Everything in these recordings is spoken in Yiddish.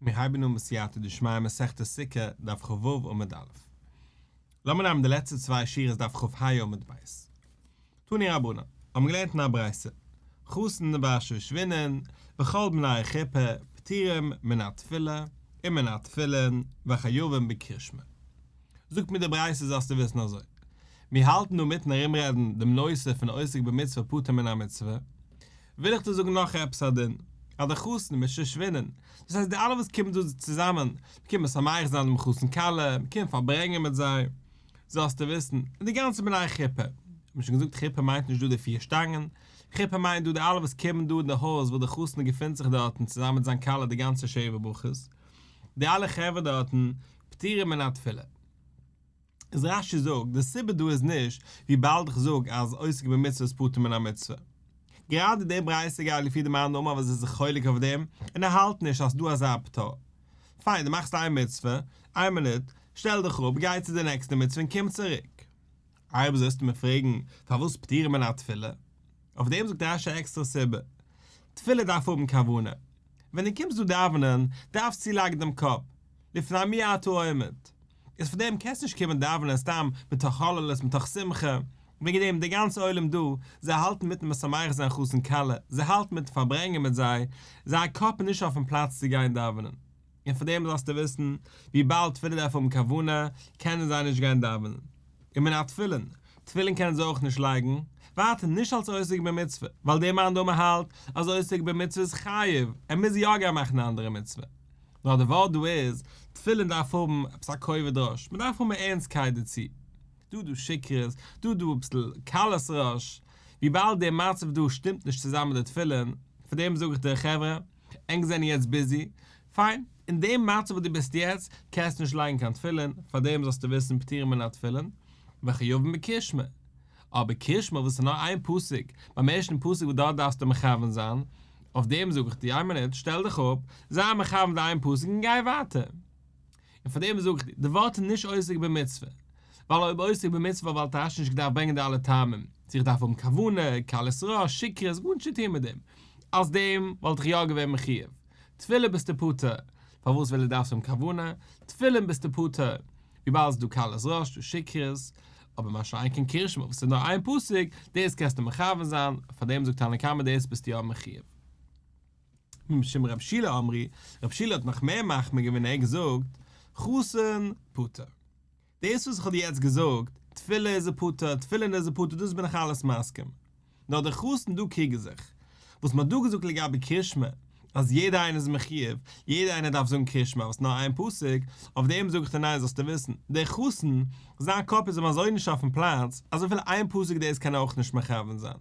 מיר הייבן אן בסייעתא דשמיא מסכת סוכה, דף כ"ו עמוד א'. לאמיר נעמען די לעצטע צוויי שורות דף כ"ה עמוד ב'. תנו רבנן, האבן געלערנט אין א ברייתא, חתן והשושבינין וכל בני חופה פטורים מן התפילה ומן התפילין וחייבים בקריאת שמע. זאגט מיר די ברייתא זאלסטו וויסן אזוי, מיר האלטן דא מיטן ארומרעדן דעם נושא פון עוסק במצוה פטור מן המצוה, וויל איך דיר זאגן נאך עפעס א דין, אז די חתן מיט שושבינין, דאס הייסט די אלע וואס קומען דא צוזאמען, מען קומט משמח זיין דעם חתן כלה, מען קומט פארברענגען מיט זיי, זאלסטו וויסן, און די גאנצע בני חופה, האט מען שוין געזאגט חופה מיינט נישט דא די פיר שטאנגען, חופה מיינט דא די אלע וואס קומען דא אין די הויז וואו די חתן געפינט זיך דארטן צוזאמען מיט זיין כלה די גאנצע שבע ברכות, די אלע חברה דארטן, פטורים מן התפילה. איז רש"י זאגט, די סיבה דא איז נישט וויבאלד איך זאג אז עוסק במצוה איז פטור מן המצוה. גראדע די ברייתא גייט לפי די מאן דאמר וואס איז זיך חולק אויף דעם און ער האלט נישט אז ס'דא אזא פטור. פיין דו מאכסט איין מצוה, איין מינוט, שטעל דיך אפ, גיי צו די נעקסטע מצוה און קום צוריק. אויב אזוי וועסטו מיר פרעגן פארוואס פטורים מן התפילה? אויף דעם זאגט רש"י א עקסטערע סיבה. תפילה דארף האבן כוונה. ווען דו קומסט דא דאווענען, דארפסט צולייגן דעם קאפ, לפני מי אתה עומד? איז פאר דעם קענסטו נישט קומען דאווענען סתם מתוך הוללות מתוך שמחה, וועגן דעם די גאנצע עולם דא, זיי האלטן מיטן משמח זיין חתן כלה, זיי האלטן מיטן פארברענגען מיט זיי, זייער קאפ איז נישט אויפן פלאץ צו גיין דאווענען. און פאר דעם זאלסטו וויסן, וויבאלד תפילה דארף האבן כוונה, קענען זיי נישט גיין דאווענען. ומן התפילין, תפילין קענען זיי אויך נישט לייגן, ווייטער נישט אלס עוסק במצוה, ווייל דער מאן דאמר האלט אז עוסק במצוה איז חייב, ער מוז יא גיין מאכן א אנדערע מצוה. נאר די ווארט דא איז, תפילין דארף האבן עפעס א כובד ראש, מען דארף האבן א ערנסטקייט דערצו. דא דא שיכרות, דא דא אביסל קלות ראש, וויבאלד דער מצב דא שטימט נישט צוזאמען מיט די תפילין, פאר דעם זאג איך דיר חברה, ענק זענען יעצט ביזי, פיין, אין דעם מצב וואס דו ביסט יעצט, קענסטו נישט לייגן קיין תפילין, פאר דעם זאלסטו וויסן פטורים מן התפילין, וחייבים בקריאת שמע. אבער קריאת שמע וואס איז נאר איין פסוק, ביים ערשטן פסוק וואס דארט דארפסטו מכוון זיין, אויף דעם זאג איך דיר, איין מינוט, שטעל דיך אפ, זיי מכוון די איין פסוק און גיי ווייטער. און פאר דעם זאג איך דיר, די ווארט איז נישט עוסק במצוה, ווייל אויב עוסק במצוה וואלט רש"י נישט געדארפט ברענגען די אלע טעמים, צו איך דארף האבן כוונה, קלות ראש, שיכרות, גארנישט צו טון מיט דעם, אלס דעם וואלט איך יא געווען מחיוב. תפילה ביסטו פטור, פארוואס ווייל דו דארפסט האבן כוונה, תפילין ביסטו פטור, וויבאלד ס'איז דא קלות ראש, דא שיכרות, אבער מה שאין כן קריאת שמע וואס איז נאר איין פסוק, דאס קענסטו מכוון זיין, פאר דעם זאגט תנא קמא דאס ביסטו יא מחיוב. משום רב שילא אמרו, רב שילא האט נאך מער מחמיר געווען ער האט געזאגט, חתן פטור. דאס וואס איך האב דיר יעצט געזאגט, תפילה איז ער פטור, תפילין איז ער פטור, דאס בין איך אלעס מסכים. נאר דער חתן דא קריגן זיך. וואס מ'האט דא געזאגט לגבי קריאת שמע, אז יעדער איינער איז מחיוב, יעדער איינער דארף זאגן קריאת שמע וואס נאר איין פסוק, אויף דעם זאג איך דיר ניין זאלסטו וויסן, דער חתן, זיין קאפ איז אים אזוי נישט אויפן פלאץ, אז אפילו איין פסוק דאס קען ער אויך נישט מכוון זיין.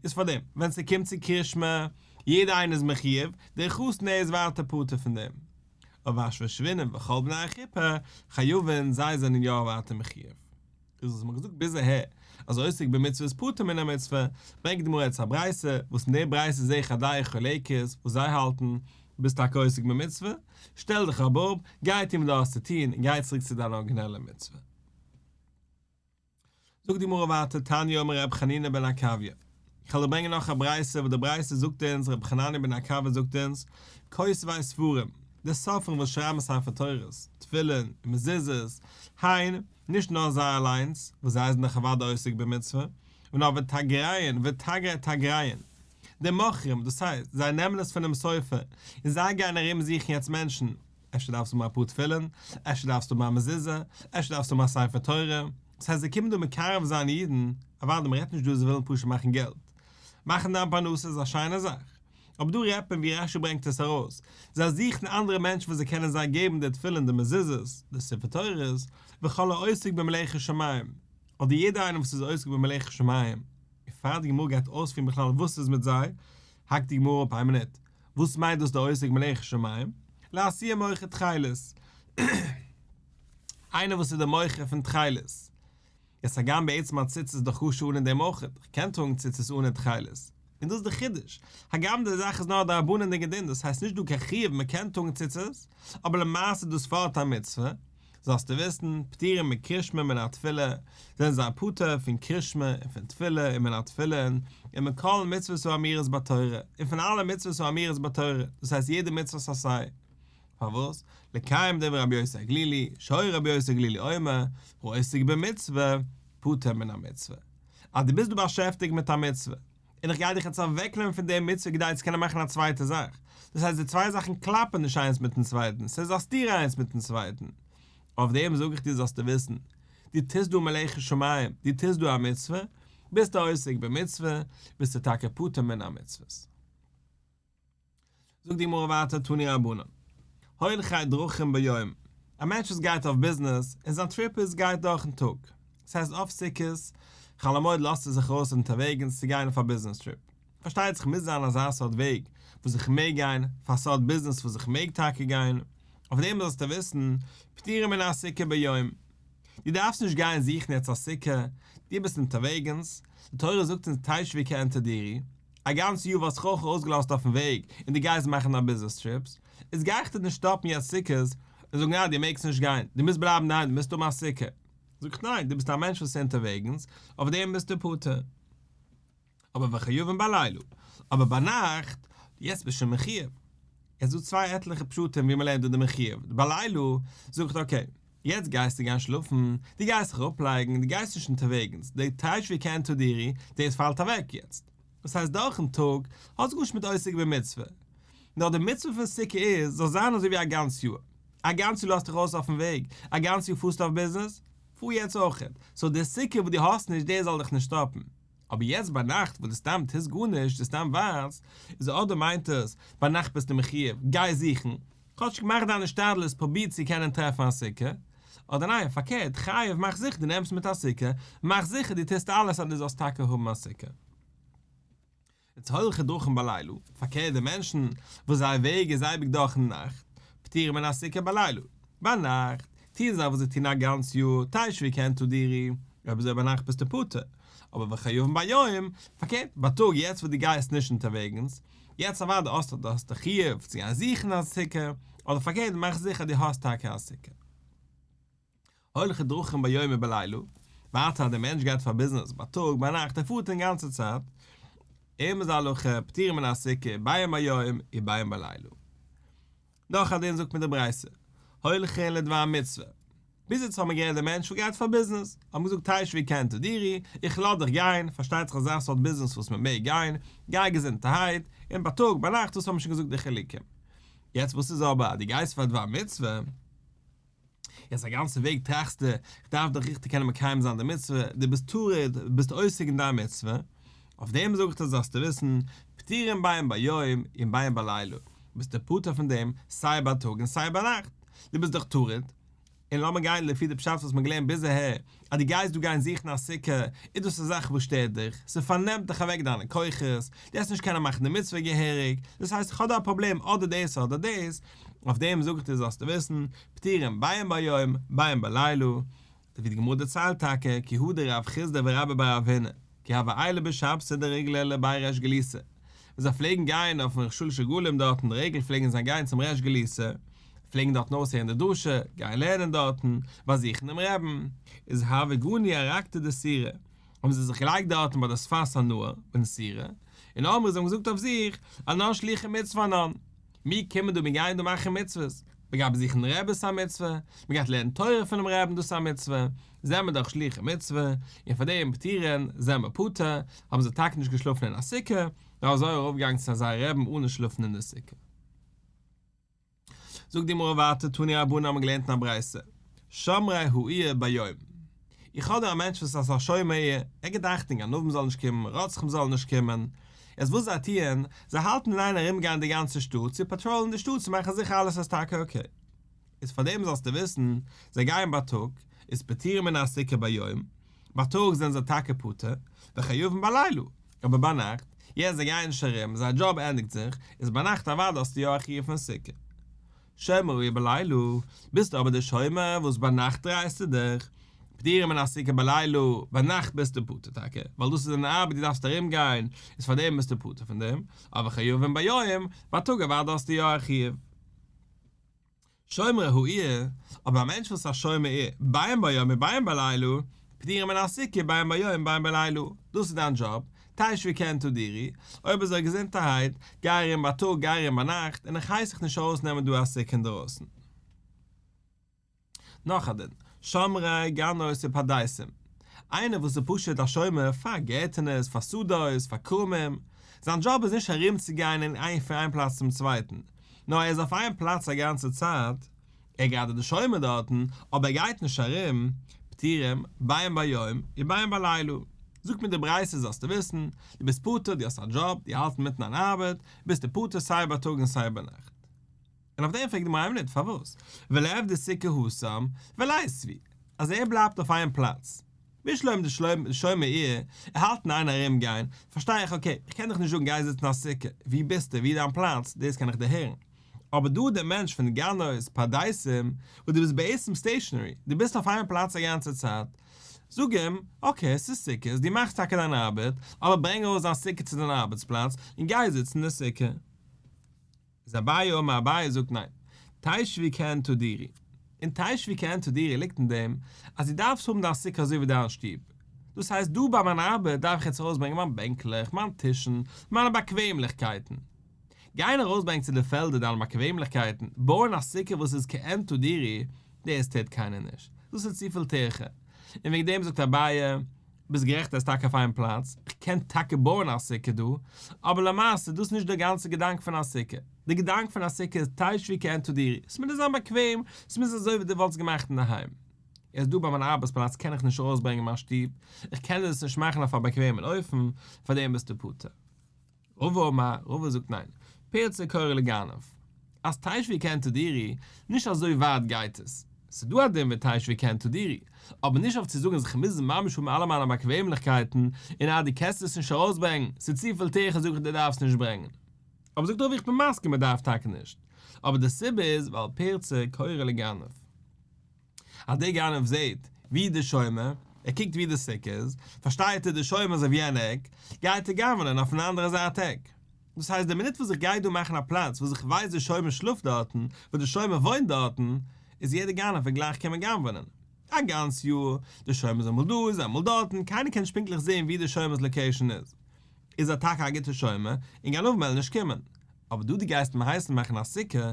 איז פארדעם, ווען ס'קומט צו קריאת שמע, יעדער איינער איז מחיוב, דער חתן ער איז ווייטער פטור פון דעם. אבער השושבינין וכל בני החופה חייבין זיי זענען יא ווייטער מחיוב. איז וואס מ'האט געזאגט ביז אהער אז עוסק במצוה איז פטור מן המצוה, ברענגט די גמרא יעצט א ברייתא, וואס אין די ברייתא זעה איך א דעה חולקת וואס זיי האלטן, ביסט טאקע עוסק במצוה, שטעל דיך אבער אפ, גיי טון וואס דו האסט צו טון און גיי צוריק צו דיין ארגינעלע מצוה. זאגט די גמרא ווייטער תניא אמר ר' חנינא בן עקביא, איך וועל דיר ברענגען נאך א ברייתא וואס די ברייתא זאגט אונז ר' חנניא בן עקביא זאגט אונז, כותבי ספרים, די סופרים וואס שרייבן ספר תורות, תפילין, און מזוזות, הן, נישט נאר זיי אליינס, וואס זיי זענען דאך אוודאי עוסק במצוה, נאר ותגריהן ותגרי תגריהן, די מוכרים, דאס הייסט, זיי נעמען עס פונעם סופר, און זיי גייען ארום זוכן יעצט מענטשן, אפשר דארפסטו האבן אפאר תפילין, אפשר דארפסטו האבן א מזוזה, אפשר דארפסטו האבן א ספר תורה, דאס הייסט זיי קומען דא מקרב זיין אידן, אוודאי מען רעדט נישט דא זיי ווילן פשוט מאכן געלט, מאכן דיין פרנסה איז א שיינע זאך, אבער דא רעדט מען ווי רש"י ברענגט עס ארויס, זיי זוכן אנדערע מענטשן וואס זיי קענען זיי געבן די תפילין די מזוזות, די ספר תורות, וכל העוסק במלאכת שמים, אדער יעדער איינער וואס איז עוסק במלאכת שמים, און פאר די גמרא גייט אויספירן בכלל וואס איז מיט זיי, האקט די גמרא אפ איין מינוט, וואס מיינט דאס דער עוסק מלאכת שמים? לאתויי מוכר תכלת. איינער וואס איז דער מוכר פון תכלת. יעצט הגם בעצם א ציצית איז דאך כשר אן דעם אויך, איך קען טראגן ציצית אן תכלת. און דאס איז דער חידוש, הגם די זאך איז נאר א דרבנן'דיגע דין, דאס הייסט נישט דא קיין חיוב מען קען טראגן ציצית, אבער למעשה איז דאס פארט א מצוה, זאלסטו וויסן, פטורים מקריאת שמע ומן התפילה, זענען זיי פטור פון קריאת שמע און פון תפילה און מן התפילין, און מכל מצוות האמורות בתורה, און פון אלע מצוות האמורות בתורה, דאס הייסט יעדע מצוות עשה. פארוואס? לקיים דברי רבי יוסי הגלילי, שהיה רבי יוסי הגלילי אומר, העוסק במצוה, פטור מן המצוה. אז דו ביסט דא באשעפטיגט מיט א מצוה, און איך גיי דיך יעצט אוועקנעמען פון די מצוה כדי צו קענען מאכן א צווייטע זאך. דאס הייסט די צוויי זאכן קלאפן נישט איינס מיטן צווייטן, ס'איז א סתירה איינס מיטן צווייטן. אויף דעם זאג איך דיר זאלסטו וויסן, דו טוסט דא מלאכת שמים, דו טוסט דא א מצוה, ביסטו עוסק במצוה, ביסטו טאקע פטור מן המצוות. זאגט די גמרא ווייטער תנו רבנן, הולכי דרכים ביום, א מענטש וואס גייט אויף ביזנעס און זיין טריפ איז גייט דורכן טאג, דאס הייסט אויף סוכות, חול המועד לאזט ער זיך ארויס אונטערוועגנס צו גיין אויף א ביזנעס טריפ, פארשטייט זיך מוז זיין אזא סארט וועג וואס איך מעג גיין, פאר א סארט ביזנעס וואס איך מעג טאקע גיין, אויף דעם זאלסטו וויסן, פטורים מן הסוכה ביום, דו דארפסט נישט גיין זוכן יעצט א סוכה, דו ביסט אונטערוועגנס, די תורה זאגט אונז תשבו כעין תדורו, א גאנץ יאר וואלסט זיך אויך ארויסגעלאזט אויפן וועג און דו גייסט מאכן א ביזנעס טריפס, איז גיי איך דיר נישט סטאפן יעצט סוכות און זאגן אה דו מעגסט נישט גיין, דו מוזט בלייבן דערהיים, דו מוזט האבן א סוכה. זאג איך ניין, דו ביסט א מענטש וואס איז אונטערוועגנס, אויף דעם ביסטו פטור. אבער וחייבים בלילה, אבער ביינאכט, יעצט ביסט שוין מחיוב. יעצט דא צוויי עטליכע פשטים ווי מ'לערנט דא די מחיוב. בלילה, זאג איך okay, יעצט גייסטו גיין שלאפן, דו גייסט זיך אראפלייגן, דו גייסט נישט אונטערוועגנס, די תשבו כעין תדורו, דאס פאלט אוועק יעצט. דאס הייסט דורכן טאג האט עס גארנישט מיט עוסק במצוה. נאר די מצוה פון סוכה איז, זאל זיין אזוי ווי א גאנץ יאר. א גאנץ יאר לאזט דיך ארויס אויפן וועג, א גאנץ יאר פארסטו אויף ביזנעס, פאר יעצט אויכעט. so די סוכה וואס דו האסט נישט דאס זאל דיך נישט סטאפן. אבער יעצט ביינאכט וואס דו סתם טוסט גארנישט, דו סתם ווארטסט, איז אדער מיינט עס, ביינאכט ביסטו מחיוב, גיי זוכן, כאטשיג מאך דיין השתדלות פרוביר צו קענען טרעפן א סוכה, אדער ניין, פארקערט, חייב מאך זיכער דו נעמסט מיט א סוכה, מאך זיכער דו טוסט אלעס אז דו זאלסט טאקע האבן א סוכה. איז הולכי דרכים בלילה, פארקערט די מענטשן וואס זייער וועג איז אייביג דורכן נאכט, פטורים מן הסוכה בלילה, ביינאכט טוען זיי וואס זיי טוען א גאנץ יאר, תשבו כעין תדורו, אויב אזוי ביינאכט ביסטו פטור, אבער וחייבים ביום, פארקערט בייטאג יעצט וואס דו גייסט נישט אונטערוועגנס, יעצט אוודאי האסטו דאס די חיוב צו גיין זוכן א סוכה, אדער פארקערט מאך זיכער דו האסט טאקע א סוכה. הולכי דרכים ביום ובלילה, ווייטער אז דער מענטש גייט פאר ביזנעס בייטאג ביינאכט ער פארט אין גאנצע צייט, אים איז די הלכה פטורים מן הסוכה בין ביום ובין בלילה. נאך א דין זאגט מיר די ברייתא, הולכין לדבר מצוה. ביז יעצט האבן מיר גערעדט די מענטש וואס גייט פאר ביזנעס, האבן מיר געזאגט תשבו כעין תדורו, איך לאז דיך גיין, פארשטייט זיך אזא סארט ביזנעס וואס מען מעג גיין, גיי געזונטערהייט, און בייטאג ביינאכט דאס האבן מיר שוין געזאגט די חילוקים. יעצט וואס איז אבער אז דו גייסט פאר דבר מצוה? יעצט א גאנצע וועג טראכסטו, איך דארף דאך ריכטיג קענען מקיים זיין די מצוה, דו ביסט טרוד, דו ביסט עוסק אין דיין מצוה, אויף דעם זאג איך דיר זאלסטו וויסן, פטורים בין ביום און בין בלילה, ביסטו פטור פון דעם סיי בייטאג און סיי ביינאכט, דו ביסט דאך טרוד, און לאמיר גיין לפי די פשט וואס מ'האט געלערנט ביז אהער, אז דו גייסט דא גיין זוכן א סוכה, איז דאס א זאך וואס שטערט דיך, ס'פארנעמט דיך אוועק דיינע כוחות, דו וועסט נישט קענען מאכן די מצוה געהעריג, דאס הייסט איך האב דא א פראבלעם אדער דאס אדער דאס, אויף דעם זאג איך דיר זאלסטו וויסן, פטורים בין ביום בין בלילה, ווי די גמרא דערציילט טאקע, כי הא דרב חסדא ורבה בר רב הונא, כי הוו עיילי בשבתא דריגלא לבי ריש גלותא, ווען זיי פלעגן גיין אויפן שלש רגלים דארטן די רגל פלעגן זיי גיין צום ריש גלותא, פלעגן דארטן אויסהערן די דרשה, גיין לערנען דארטן, באזוכן דעם רעבן, איז הוו גנו ארקתא דסורא, האבן זיי זיך געלייגט דארטן ביי די שפת הנהר אין סורא, און אמרו זיי האבן געזאגט אויף זיך, אנן שלוחי מצוה אנן, מיר קומען דא מיר גייען דא מאכן מצוות, מען גייט באזוכן רעבעס א מצוה, מען גייט לערנען תורה פונעם רעבן דאס איז א מצוה, זעמער דאך שלוחי מצוה, און פאר דעם פטורין זעמער פטור, האבן זיי טאקע נישט געשלאפן אין א סוכה, נאר אזוי ארויפגעגאנגען צו זייער רעבן אנע שלאפן אין די סוכה. זאגט די גמרא ווייטער תנו רבנן האבן געלערנט אין א ברייתא, שומרי העיר ביום, איך האב דא א מענטש וואס איז א שומר העיר, ער גיבט אכטונג גנבים זאלן נישט קומען, רוצחים זאלן נישט קומען, איז וואס זיי טוען, זיי האלטן אין איין ארום גיין די גאנצע שטאט צו פאטראלן די שטאט צו מאכן זיכער אלעס איז טאקע okay. איז פאר דעם זאלסטו וויסן, זיי גייען בייטאג, איז פטורים מן הסוכה ביום, בייטאג זענען זיי טאקע פטור, וחייבים בלילה, אבער ביינאכט, יעצט זיי גייען נישט ארום, זייער דזשאב ענדיגט זיך, איז ביינאכט אוודאי האסטו יא א חיוב פון סוכה. שומר העיר בלילה, ביסטו אבער דער שומר וואס ביינאכט דרייסטו דיך, פטורים מן הסוכה בלילה, ביינאכט ביסטו פטור טאקע, ווייל דאס איז דיין ארבעט דו דארפסט ארום גיין, איז פארדעם ביסטו פטור פון דעם, אבער חייבים ביום, בייטאג אוודאי האסטו יא א חיוב. שומר העיר, אבער א מענטש וואס איז א שומר עיר, בין ביום ובין בלילה, פטורים מן הסוכה בין ביום ובין בלילה, דאס איז דיין דזשאב, תשבו כעין תדורו, אויב אזוי געזונטערהייט, גיי ארום בייטאג גיי ארום ביינאכט, און איך הייס דיך נישט ארויסנעמען דא א סוכה אינדערויסן. נאך א דין, שומרי גנות ופרדסים, איינער וואס איז פשוט א שומר פאר גערטענערס, פאר שדות, פאר כרמים, זיין דזשאב איז נישט ארום צו גיין אין איין פון איין פלאץ צום צווייטן, נאר ער איז אויף איין פלאץ א גאנצע צייט, ער גראדע די שומר דארטן, אבער ער גייט נישט ארום, פטורים, בין ביום ובין בלילה. זאגט מיר די ברייתא זאלסטו וויסן, דו ביסט פטור, דו האסט א דזשאב, דו האלטסט אינמיטן אן ארבעט, ביסטו פטור סיי בייטאג און סיי ביינאכט. און אויף דעם פרעגט די גמרא איין מינוט פארוואס וליעבדו סוכה התם וליתיבו אז ער בלייבט אויף איין פלאץ בשלמא דשומר עיר ער האלט אין איין ארום גיין פארשטיי איך okay איך קען דיך נישט זאגן גיי זיצן אין א סוכה ווי ביסטו ווי איז דיין פלאץ דאס קען איך דערהערן אבער דא דער מענטש פון גנות פרדסים וואס דו ביסט בעצם stationary דו ביסט אויף איין פלאץ א גאנצע צייט זאג אים okay עס איז סוכות דו מאכסט טאקע דיין ארבעט אבער ברענג ארויס דיין סוכה צו דיין ארבעטס פלאץ און גיי זיצן אין די סוכה. איז אביי אמר אביי זאגט ניין, תשבו כעין תדורו. און תשבו כעין תדורו ליגט אין דעם אז דו דארפסט האבן דיין סוכה אזוי ווי דיין שטוב. דאס הייסט דא ביי מיין ארבעט דארף איך יעצט ארויסברענגען מיין בענקלעך, מיין טישן, מיינע באקוועמליכקייטן. גיין ארויסברענגען צו די פעלדער דיינע באקוועמליכקייטן, בויען א סוכה וואס איז כעין תדורו, דאס טוט קיינער נישט. דאס איז צופיל טרחה. און וועגן דעם זאגט אביי, ביסט גערעכט ער איז טאקע אויף איין פלאץ, איך קען טאקע בויען א סוכה דא, אבער למעשה דאס איז נישט דער גאנצער געדאנק פון א סוכה, דער געדאנק פון א סוכה איז תשבו כעין תדורו, עס מוז זיין באקוועם, עס מוז אזוי ווי דו וואלטסט געמאכט אינדערהיים. יעצט דא ביי מיין ארבעטס פלאץ קען איך נישט ארויסברענגען מיין שטוב, איך קען דאס נישט מאכן אויף א באקוועמען אופן, פארדעם ביסטו פטור. רבא אמר, רבא זאגט ניין, פירצה קורא לגנב. אז תשבו כעין תדורו, נישט אזוי ווייט גייט עס. ס'איז דא א דין ווי תשבו כעין תדורו, אבער נישט אויף צו זאגן אז כ'מוז ממש האבן אלע מיינע באקוועמליכקייטן, און אז דו קענסט עס נישט ארויסברענגן, ס'איז צופיל טרחה זאג איך דו דארפסט נישט ברענגן. אבער זאגט רבא איך בין מסכים מ'דארף טאקע נישט, אבער די סיבה איז ווייל פירצה קורא לגנב. אז דער גנב זעט ווי די שומר, ער קוקט ווי די סוכה איז, פארשטייט ער די שומר איז אויף יענע עק, גייט ער גנב'נען אויפן אנדערע זייט עק. דאס הייסט די מינוט וואס איך גיי דא מאכן א פלאץ וואס איך ווייס די שומר שלאפט דארטן, וואס די שומר וואוינט דארטן, איז יעדער גנב וועט גלייך קומען גנב'נען. א גאנץ יאר, די שומר איז אמאל דא איז אמאל דארטן, קיינער קען נישט פונקטליך זען ווי די שומר'ס location איז. איז ער טאקע א גוטער שומר, און גנבים וועלן נישט קומען. אבער דא דו גייסט אים הייסן מאכן א סוכה,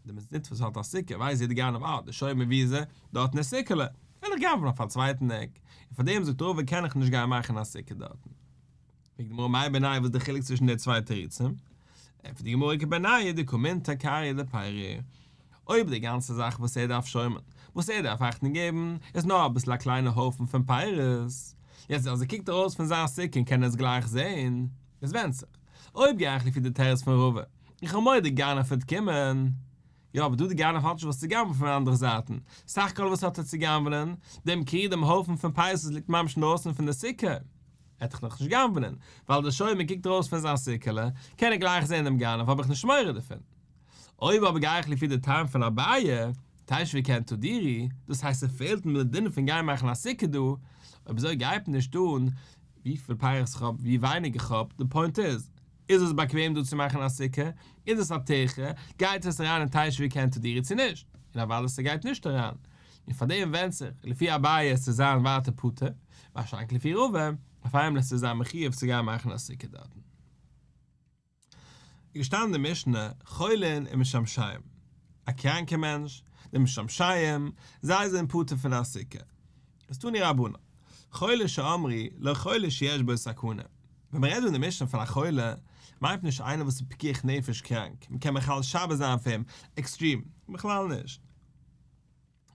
די מינוט וואס האט א סוכה ווייסט יעדער גנב אה די שומר ווי איז ער? דארטן איז סוכה'לע, וועל איך גנב'ן אויף א צווייטן עק, און פאר דעם זאגט רבא קען איך נישט גיין מאכן א סוכה דארטן. פרעגט די גמרא מאי בינייהו וואס איז די חילוק צווישן די צוויי תירוצים? ענטפערט די גמרא איכא בינייהו דקא מינטר כרעא דפירי, אויב די גאנצע זאך וואס ער דארף שומר'ן, וואס ער דארף אכטונג געבן, איז נאר אביסל א קליינע הויפן פון פירות, יעצט אז ער קוקט ארויס פון זיין סוכה און קען עס גלייך זען, עס ווענדט זיך, אויב גיי איך לפי די תירוץ פון רבא, איך האב מורא די גנב וועט קומען. יא אבער דא די גנב האט נישט וואס צו גנב'ן פון אנדערע זייטן, סך הכל וואס האט ער צו גנב'נען? דעם כרי דעם הויפן פון פירות וואס ליגט ממש אינדרויסן פון די סוכה. ער וועט דאך נאכנישט גנב'נען, ווייל דער שומר קוקט ארויס פון זיין סוכה'לע, קען ער גלייך זען דעם גנב, האב איך נישט מורא דערפון. אויב אבער גיי איך לפי די טעם פון אביי, תשבו כעין תדורו, דאס הייסט ס'פעלט מיר די דין פון גיין מאכן א סוכה דא, אויב אזוי גייט מיר נישט אן וויפיל פירות איך האב, ווי ווייניג איך האב, די point איז, איז עס באקוועם דא צו מאכן א סוכה? איז עס א טירחה? גייט עס אריין אין תשבו כעין תדורו צו נישט? און אוודאי ס'גייט נישט אריין. און פאר דעם ווענדט זיך, לפי אביי עס צו זיין ווייטער פטור, ווארשיינליך לפי רבא, אויף איינמאל עס צו זיין מחיוב צו גיין מאכן א סוכה דארטן. איז געשטאנען אין די משנה, חולין ומשמשיהם, א קראנקע מענטש, די משמשיהם, זיי זענען פטור פון א סוכה. איז תנו רבנן, חולה שאמרו לו חולה שיש בו סכנה. ווען מען רעדט דא אין די משנה פון א חולה, מיינט מען נישט איינער וואס איז פיקוח נפש קראנק, מען קען מחלל שבת זיין פאר אים, extreme, בכלל נישט.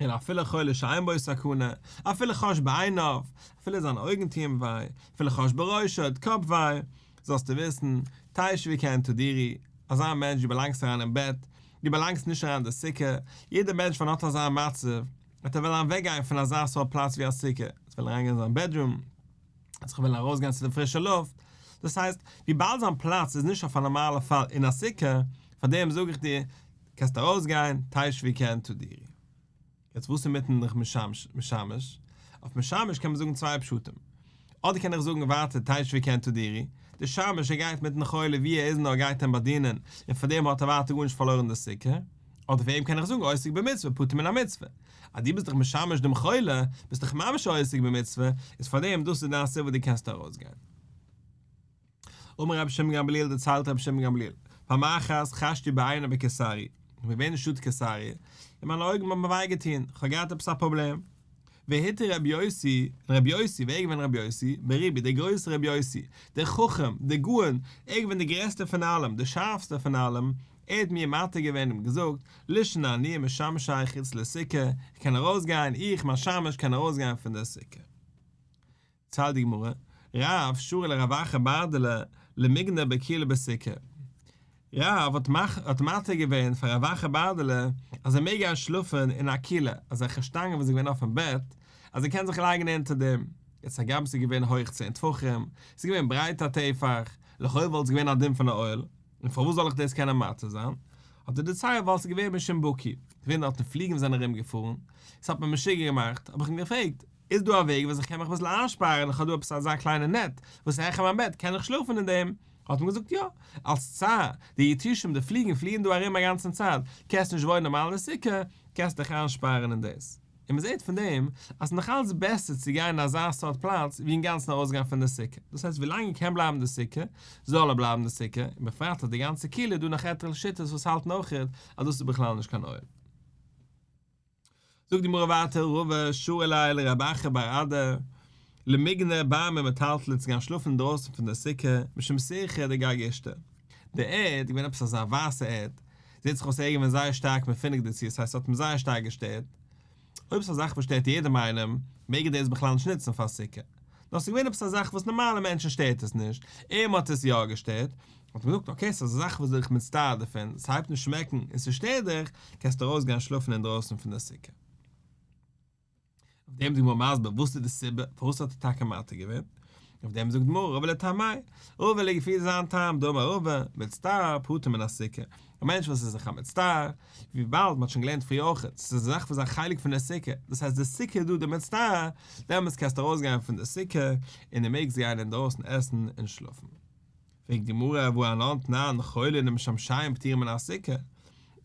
און אפילו חולה שאין בו סכנה, אפילו חש בעיניו, אפילו זיינע אויגן טוען וויי, אפילו חש בראשו, האט קאפ וויי, זאלסטו וויסן, תשבו כעין תדורו, אזא מענטש דו באלאנגסט אריין אין בעט, דו באלאנגסט נישט אריין אין די סוכה, יעדער מענטש ווען האט אזא מצב, וועט ער וועלן אוועקגיין פון אזא סארט פלאץ ווי א סוכה, ער וועט וועלן אריינגיין אין זיין bedroom, ער וועט זיך וועלן ארויסגיין צו די פרישע לופט, דאס הייסט, וויבאלד זיין פלאץ איז נישט אויף א נארמאלע פאל אין א סוכה, פאר דעם זאג איך דיר, קענסט ארויסגיין, תשבו כעין תדורו. יעצט וואס איז מיטן משמש? אויף משמש קען מען זאגן צוויי פשטים. אדער קען איך זאגן ווייטער תשבו כעין תדורו, דער שמש ער גייט מיטן חולה ווי ער איז נאר גייט אים באדינען, און פאר דעם האט ער ווייטער גארנישט פארלוירן די סוכה. אדער פאר אים קען איך זאגן עוסק במצוה פטור מן המצוה. אז דו ביסט דאך משמש דעם חולה, ביסט דאך ממש עוסק במצוה, איז פאר דעם דאס איז דיין סיבה דו קענסט ארויסגיין. אמר רבי שמעון גמליאל דערציילט רבי שמעון גמליאל, פעם אחת חשתי בעיני בקיסריה, איך בין געווען אין שטאט קיסריה, און מיינע אויגן האבן מיר וויי געטון, איך האב געהאט עפעס א פראבלעם. והתיר רבי יוסי, און רבי יוסי, ווער איז געווען רבי יוסי? ברבי, דער גרויסער רבי יוסי, דער חכם, דער גאון, ער איז געווען דער גרעסטער פון אלעם, דער שארפסטער פון אלעם, ער האט מיר מתיר געווען און געזאגט, לישן אני ומשמשי חוץ לסוכה, איך קען ארויסגיין, איך, מיין שמש, קען ארויסגיין פון דער סוכה. ציילט די גמרא, רב שרא לרב אחא ברדלא למיגנא בכילה בסוכה. רב האט מתיר געווען פאר רב אחא ברדלא אז ער מעג גיין שלאפן אין א כילה, אזעלכע שטאנגען וואס איז געווען אויפן בעט, אז ער קען זיך לייגן אונטער דעם. יעצט הגם ס'איז געווען הויך צען טפחים, ס'איז געווען ברייט א טפח, לכאו' וואלט עס געווען א דין פון א אוהל, און פארוואס זאל איך דאס קענען מתיר זיין? האט ער דערציילט ווייל ס'איז געווען משום בוקי, געווען דארטן פליגן וואס זענען ארום געפארן, ס'האט מיר משוגע געמאכט, האב איך אים געפרעגט, איז דא א וועג וואס איך קען מיך אביסל איינשפארן, איך האב דא עפעס אזא קליינע נעט וואס איז העכער מיין בעט, קען איך שלאפן אין דעם? האט מען געזאגט יא, אלס צער, די יתושים, די פליגן פליען דא ארום א גאנצן צייט, קענסט נישט וואוינען נארמאל אין די סוכה, קענסט דיך איינשפארן אין דאס. און מען זעט פון דעם אז ס'איז נאך אלץ בעסער צו גיין אין אזא סארט פלאץ ווי אינגאנצן ארויסגיין פון די סוכה, דאס הייסט ווילאנג ער קען בלייבן אין די סוכה, זאל ער בלייבן אין די סוכה, און בפרט אז די גאנצע כילה איז דא נאך עטליכע שיטות וואס האלטן אויכעט אז דאס איז בכלל נישט קיין אוהל. זאגט די גמרא ווייטער רבא שרא ליה לרב אחא בר אדא למיגנא בר ממטלטלי צו גיין שלאפן אינדרויסן פון די סוכה משום סירחא דגרגשתא, די ערד איז געווען עפעס אזא ווייסע ערד, זעט זיך אויס ער איז געווען זייער שטארק מפונק דערצו עס הייסט ס'האט אים זייער שטארק געשטערט, אויב ס'איז א זאך וואס שטערט יעדעם איינעם מעג ער דאס בכלל נישט נוצן פאר סוכה, נאר ס'איז געווען עפעס א זאך וואס נארמאלע מענטשן שטערט עס נישט, אים האט עס יא געשטערט, האט מען געזאגט okay ס'איז א זאך וואס דיך מצטער דערפון, ס'הייבט אן שמעקן און ס'שטערט דיך, קענסטו ארויסגיין שלאפן אינדרויסן פון די סוכה. אויף דעם איז די גמרא מסביר וואס איז די סיבה פארוואס האט ער טאקע מתיר געווען, אויף דעם זאגט די גמרא רבא לטעמיה, רבא לפי זיין טעם דאמר רבא, מצטער פטור מן הסוכה, א מענטש וואס איז זיך א מצטער, וויבאלד מ'האט שוין געלערנט פריער אויך, ס'איז א זאך וואס איז א חלק פון די סוכה, דאס הייסט די סוכה איז דא די מצטער, דעמאלטס קענסטו ארויסגיין פון די סוכה און דו מעגסט גיין אינדרויסן עסן און שלאפן. פרעגט די גמרא והא אנן תנן חולין ומשמשיהן פטורין מן הסוכה,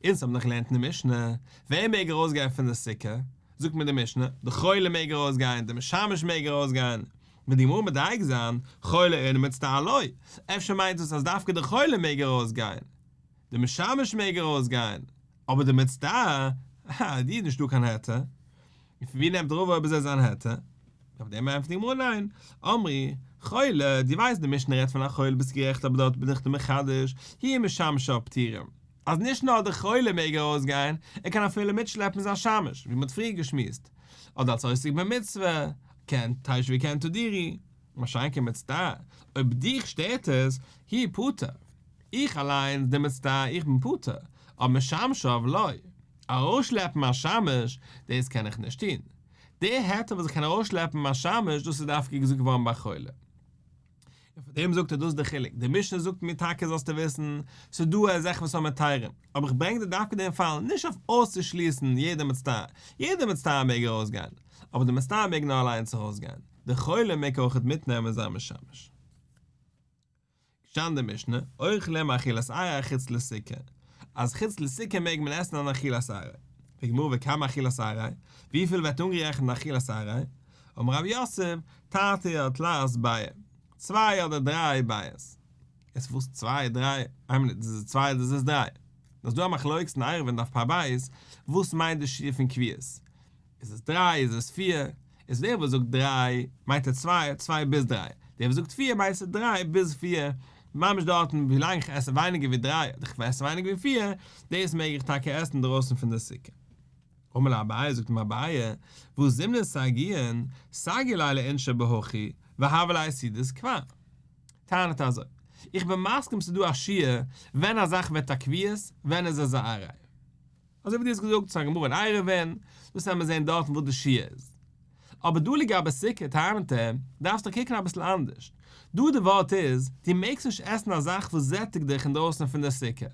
אונז האבן דאך געלערנט אין די משנה, ווער מעג ארויסגיין פון די סוכה? זאגט מיר די משנה, די חולה מעג ארויסגיין, די משמש מעג ארויסגיין, וועט די גמרא מדייק זיין, חולה אין ומצטער לא, אפשר מיינט דאס אז דווקא די חולה מעג ארויסגיין, די משמש מעג ארויסגיין, אבער די מצטער, אה, די איז נישטא קיין היתר. און פון ווי נעמט רבא אויב אזוי זיין היתר? אויף דעם ענטפערט די גמרא ניין, אמרי, חולה, דו ווייסט די משנה רעדט פון א חולה ביסט גערעכט אבער דארט בין איך דיר מחדש, הוא ומשמשיו פטורים, אז נישט נאר דער חולה מעג ארויסגיין, ער קען אפילו מיטשלעפן זיין שמש, ווי מען האט פריער געשמועסט, אדער אלס עוסק במצוה, כן תשבו כן תדורו, מה שאין כן מצטער, אויב דיך שטערט עס, הוא פטור, איך אליינס דער מצטער איך בין פטור, אבער משמשיו לא. ארויסשלעפן מיין שמש, דאס קען איך נישט טון. די היתר וואס איך קען ארויסשלעפן מיין שמש, דאס איז דווקא געזאגט געווארן ביי חולה. און פאר דעם זאגט ער דאס איז די חילוק, די משנה זאגט מיר טאקע זאלסטו וויסן, ס'איז דא אזעלכע וואס האבן היתרים, אבער איך ברענג דיר דווקא דעם פאל נישט אויף אויסצושליסן יעדער מצטער, יעדער מצטער מעג ארויסגיין, אבער דער מצטער מעג נאר אליינס ארויסגיין, דער חולה מעג אויכעט מיטנעמען זיין משמש. געשטאנען די משנה, אוכלים אכילת עראי חוץ לסוכה, אז חוץ לסוכה מעג מען עסן אן אכילת עראי. פרעגט די גמרא וכמה אכילת עראי, וויפיל ווערט אנגערעכנט אכילת עראי? אמר רב יוסף, תרתי או תלת ביעי, צוויי אדער דריי ביעות. איז וואס צוויי דריי, איין מינוט, דאס איז צוויי אדער דאס איז דריי? דאס איז דא א מחלוקת אין עירובין דף פ"ב, וואס מיינט די שיעור פון קביעות? איז עס דריי איז עס פיר, איז דער וואס זאגט דריי מיינט ער צוויי, צוויי ביז דריי, דער וואס זאגט פיר מיינט עס דריי ביז פיר, ממש דארטן ווילאנג איך עס ווייניגער ווי דריי אדער איך עס ווייניגער ווי פיר, דאס מעג איך טאקע עסן אינדרויסן פון די סוכה. אמר ליה אביי, זאגט אים אביי, והא זימנין סגיאין, סגי ליה לאינשי בהכי, והוה ליה סעודת קבע. טענה'ט אזוי, איך בין מסכים ס'איז דא א שיעור ווען א זאך ווערט א קביעות, ווען איז עס א עראי. אזוי ווי דו האסט געזאגט ס'איז א גמרא אין עירובין, דאס וועלן מיר זען דארטן וואס די שיעור איז. אבער דא לגבי סוכה טענה'ט ער, דארפסטו קוקן אביסל אנדערש. דא די ווארט איז, דו מעגסט נישט עסן א זאך וואס זעטיגט דיך אינדרויסן פון די סוכה.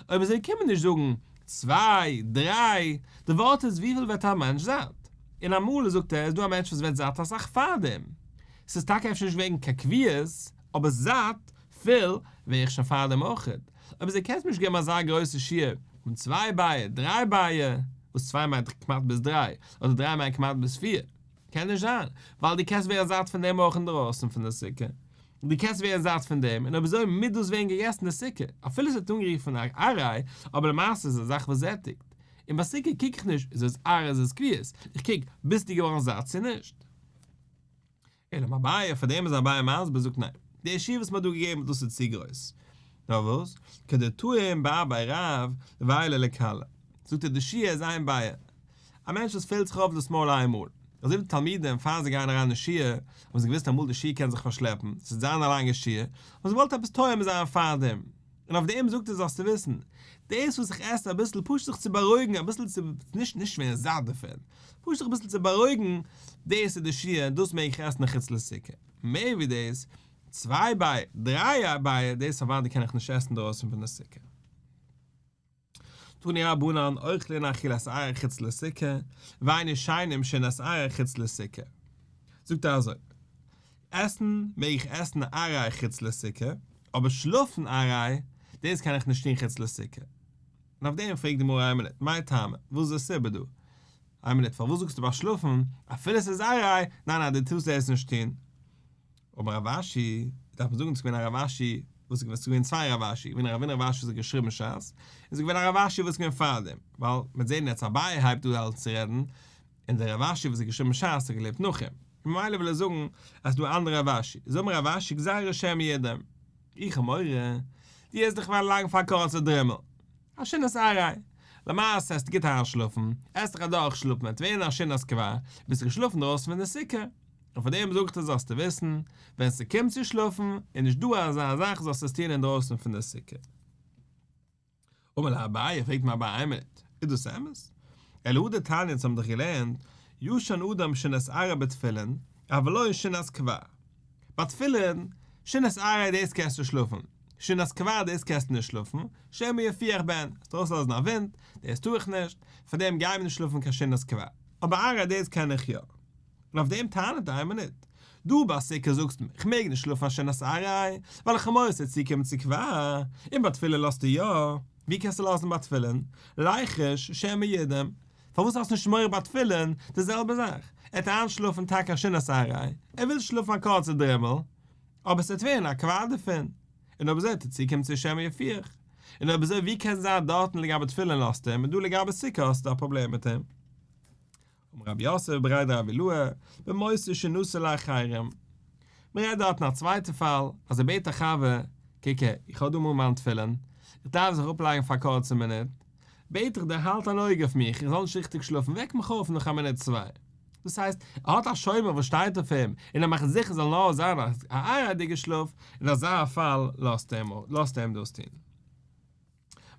אויב אזוי קען מען נישט זאגן צוויי, דריי, די ווארט איז וויפיל ווערט א מענטש זאט. און אמאל זאגט ער איז דא א מענטש וואס ווערט זאט אסאך פארדעם. ס'איז טאקע אפשר נישט וועגן קיין קביעות, אבער זאט, פול, ווער איך שוין פארדעם אויכעט. אויב אזוי קענסט מיר נישט געבן אזא גרויסע שיעור פון צוויי ביעי, דריי ביעי, וואס צוויי מיינט כמעט ביז דריי, אדער דריי מיינט כמעט ביז פיר. קען נישט זיין, ווייל דו קענסט ווערן זאט פון דעם אויך אינדרויסן פון די סוכה. דו קענסט ווערן זאט פון דעם, און אויב אזוי מוז דאס ווערן געגעסן אין די סוכה, אפילו עס ווערט אנגערופן עראי, אבער למעשה איז עס א זאך וואס זעטיגט. און ביי סוכה קוק איך נישט איז עס עראי איז עס קביעות, איך קוק ביסטו געווארן זאט צו נישט. אלא אמר אביי, פאר דעם איז אביי מסביר זאגט ניין, די שיעור וואס מען האט דא געגעבן דאס איז צו גרויס. נאר וואס, כדטעים בערבי רב ועיילי לקלא, זאגט ער די שיעור איז איין ביעה, א מענטש וואס פילט זיך אויף דאס מויל איין מאל, אזוי ווי די תלמידים פאר זיי גייען אריין אין שיעור, האבן זיי געוואוסט אמאל די שיעור קען זיך פארשלעפן, ס'וועט זיין א לאנגע שיעור, האבן זיי געוואלט עפעס טועם זיין פארדעם, און אויף דעם זאגט ער זאלסטו וויסן, דאס וואס איך עס אביסל פשוט זיך צו בארואיגן אביסל צו, נישט נישט ווערן זאט דערפון, פשוט זיך אביסל צו בארואיגן, דאס איז די שיעור, דאס מעג איך עסן חוץ לסוכה, מער ווי דאס, צוויי ביי, דריי ביי, דאס אוודאי קען איך נישט עסן דרויסן פון די סוכה. תנו רבנן אוכלין אכילת עראי חוץ לסוכה, ואין ישנים שינת עראי חוץ לסוכה. זאגט ער אזוי, עסן מעג איך עסן עראי חוץ לסוכה, אבער שלאפן עראי, דאס קען איך נישט טון חוץ לסוכה. און אויף דעם פרעגט די גמרא איין מינוט, מאי טעמא, וואס איז די סיבה דא? איין מינוט, פארוואס זאגסטו ביי שלאפן, אפילו עס איז עראי, ניין ניין דו טארסט דאס נישט טון. אמר רב אשי, דארף מען זאגן ס'איז געווען א רב אשי, וואס איז געווען, ס'איז געווען צוויי רב אשי, געווען א רבינא רב אשי וואס האט געשריבן שס, און ס'איז געווען א רב אשי וואס איז געווען פארדעם, ווייל מ'וועט זען יעצט אביי הייבט דא אן צו רעדן, און דער רב אשי וואס האט געשריבן שס האט געלעבט נאך אים, ממילא וויל ער זאגן אז ס'איז דא א אנדערע רב אשי, איז אמר רב אשי גזירה שמא ירדם, איך האב מורא, דו העסט דיך וועלן לייגן פאר א קורצע דרימל, א שינת עראי, למעשה העסטו גוט איינשלאפן, העסט דיך אדורכשלאפן, וועט ווערן א שינת קבע, ביסט געשלאפן דרויסן פון די סוכה. און פאר דעם זאגט ער זאלסטו וויסן, ווען ס'קומט צו שלאפן, איז נישט דא אזא זאך זאלסט עס טון אינדרויסן פון די סוכה. אמר ליה אביי, פרעגט אים אביי איין מינוט, איז דאס אמת? אלא הא דתניא אונז האבן דאך געלערנט, ישן אדם שינת עראי בתפילין, אבל לא שינת קבע. ביי תפילין, שינת עראי דאס קענסטו שלאפן, שינת קבע דאס קענסטו נישט שלאפן, שמא יפיח בהן, וועסט ארויסלאזן א ווינט, דאס טאר איך נישט, פאר דעם גייען מיר נישט שלאפן קיין שינת קבע. אבער עראי דאס קען איך יא. און אויף דעם טענה'ט איין מינוט, דא ביי סוכה זאגסטו מיר כ'מעג נישט שלאפן א שינת עראי, ווייל איך האב מורא ס'וועט צוקומען צו קבע, און ביי תפילין לאזטו יא, ווי קענסטו לאזן ביי תפילין? ליחוש שמא ירדם, פארוואס האסטו נישט מורא ביי תפילין, די זעלבע זאך, ער וועט איינשלאפן טאקע א שינת עראי, ער וויל שלאפן א קורצע דרימל, אבער ס'וועט ווערן א קבע דערפון, און אויב אזוי וועט ער צוקומען צו שמא יפיח, און אויב אזוי ווי קען זיין דארטן לגבי תפילין לאזטו אים און דא לגבי סוכה האסטו א פראבלעם מיט אים? אמר רב יוסף בריה דרב אילעא, במוסר שינתו לאחרים. מען רעדט דארט אין א צווייטע פאל, אז ער בעט א חבר, קוק הער, איך האב דא אמאל מיין תפילין, איך דארף זיך אפלייגן פאר א קורצע מינוט, בעט איך דיר האלט אן אויג אויף מיך, איך זאל נישט ריכטיג שלאפן, וועק מיך אויף נאך א מינוט צוויי. דאס הייסט, ער האט א שומר וואס שטייט אויף אים, און ער מאכט זיכער ס'זאל נאר זיין א עראי'דיגע שלאף, אין אזא פאל לאזט ער אים דאס טון.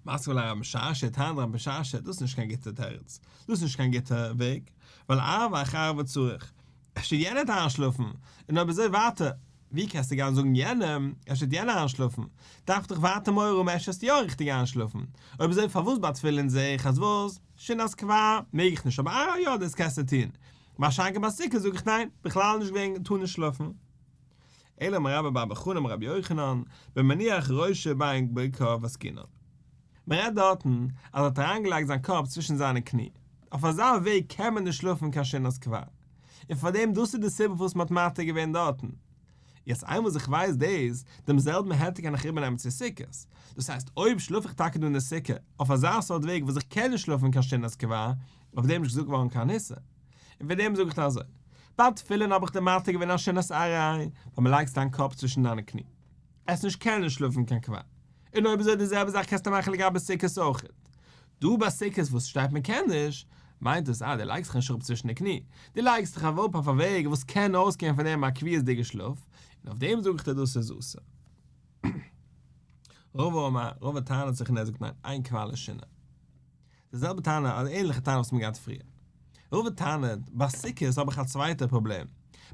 מתקיף לה רב משרשיא טענה'ט רב משרשיא דאס איז נישט קיין גוטע תירוץ, דאס איז נישט קיין גוטע וועג, ווייל ערבא אחר ערבא צריך, אפשר יענער וועט איינשלאפן, און אויב אזוי ווייטער, ווי קענסטו גיין זאגן יענעם, אפשר וועט יענער איינשלאפן, דארף דאך ווייטער מורא האבן אפשר וועסטו יא ריכטיג איינשלאפן, אויב אזוי פארוואס ביי תפילין זעה איך אז וואס, שינת קבע מעג איך נישט אבער עראי יא דאס קענסטו טון, מה שאין כן ביי סוכה זאג איך ניין, בכלל נישט וועגן טאר נישט שלאפן. אלא אמר רבה בר בר חנה אמר רבי יוחנן, במניח ראשו בין ברכיו עסקינן. מען רעדט דארטן אז ער האט אריינגעלייגט זיין קאפ צווישן זיינע קני, אויף אזא וועג קען מען נישט שלאפן קיין שינת קבע, און פארדעם דאס איז די סיבה פארוואס מען האט מתיר געווען דארטן. יעצט איינמאל וואס איך ווייס דאס, דעם זעלבן היתר קען איך איבערנעמען צו סוכות, דאס הייסט אויב שלאף איך טאקע דא אין די סוכה אויף אזא סארט וועג וואס איך קען נישט שלאפן קיין שינת קבע, אויף דעם איז נישט געזאגט געווארן קיין איסור. און פאר דעם זאג איך דיר אזוי, ביי תפילין האב איך דיר מתיר געווען א שינת עראי, ווייל מען לייגסט דיין קאפ צווישן דיינע קני, עסט נישט קענען שלאפן קיין קבע, און אויב אזוי די זעלבע זאך קענסטו מאכן לגבי סוכות אויכעט. דא ביי סוכות וואס שטייט מען קען נישט, מיינט דאס אז דו לייגסט זיך נישט אראפ צווישן די קני, דו לייגסט דיך אראפ אויף א וועג וואס קען אויסקומען פון דעם א קביעות'דיגע שלאף, און אויף דעם זאג איך דיר דאס איז אסור. רבא אמר, רבא טענה'ט זיך און ער זאגט ניין, אין קבע לשינה. די זעלבע טענה, אדער ענליכע טענה וואס מ'האט געהאט פריער. רבא טענה'ט, ביי סוכות האב איך א צווייטע פראבלעם.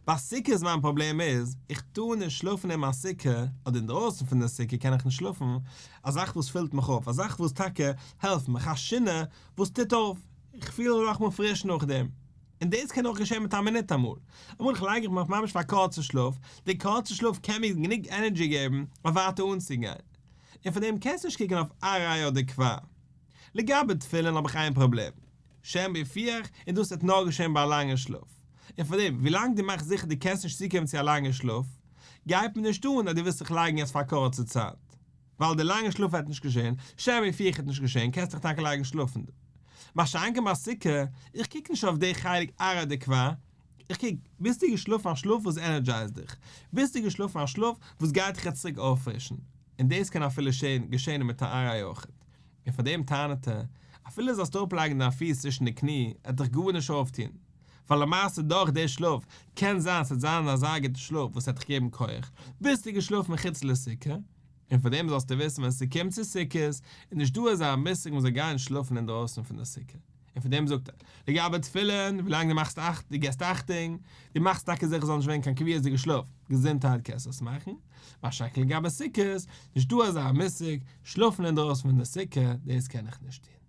ביי סוכות מיין פראבלעם איז, איך טאר נישט שלאפן אין מיין סוכה, אדער אינדרויסן פון די סוכה קען איך נישט שלאפן, א זאך וואס פילט מיך אויף, א זאך וואס טאקע העלפט מיך, א שינה וואס טוט אויף, איך פיל נאכאמאל פריש נאכדעם. און דאס קען אויך געשען מיט א מינוט אמאל. אמאל איך לייג איך מיך ממש פאר א קורצע שלאף, די קורצע שלאף קען מיר גענוג ענערדזשי געבן אויף ווייטער אנצוגיין. און פאר דעם קענסטו נישט קוקן אויף עראי אדער קבע. לגבי תפילין האב איך איין פראבלעם, שמא יפיח, און דאס וועט נאר געשען ביי א לאנגע שלאף. און פארדעם, ווילאנג דו מאכסט זיכער דו קענסט נישט צוקומען צו א לאנגע שלאף, גייט מיר נישט אן אז דו ווילסט זיך לייגן יעצט פאר א קורצע צייט, ווייל די לאנגע שלאף וועט נישט געשען, שמא יפיח וועט נישט געשען, קענסט דיך טאקע לייגן שלאפן דא. מה שאין כן ביי סוכה, איך קוק נישט אויף די חלק ארעא דקבע, איך קוק, ביסטו געשלאפן א שלאף וואס ענערדזשייזט דיך? ביסטו געשלאפן א שלאף וואס גייט דיך יעצט צוריק אויפפרישן? און דאס קען אפילו געשען מיט א עראי אויכעט. און פאר דעם טענה'ט ער, אפילו זאלסטו אראפלייגן דיין פיס צווישן די קני, עט דיך גארנישט אויפטון. ווייל למעשה דורך די שלאף, קען זיין ס'עט זיין אזא גוטע שלאף וואס עט דיך געבן כח, ביסטו געשלאפן מחוץ לסוכה. און פאר דעם זאלסטו וויסן ווען ס'קומט צו סוכות, איז נישט דא אזא מושג מ'זאל גיין שלאפן אינדרויסן פון די סוכה. און פון דעם זאגט ער, לגבי תפילין, ווילאנג דו מאכסט אכט, דו געסט אכטונג, דו מאכסט טאקע זיכער ס'זאל נישט ווערן קיין קביעות'דיגע שלאף, געזונטהייט קענסטו עס מאכן, מה שאין כן לגבי סוכות, נישט דא אזא מושג, שלאפן אינדרויסן פון די סוכה, דאס קען איך נישט טון.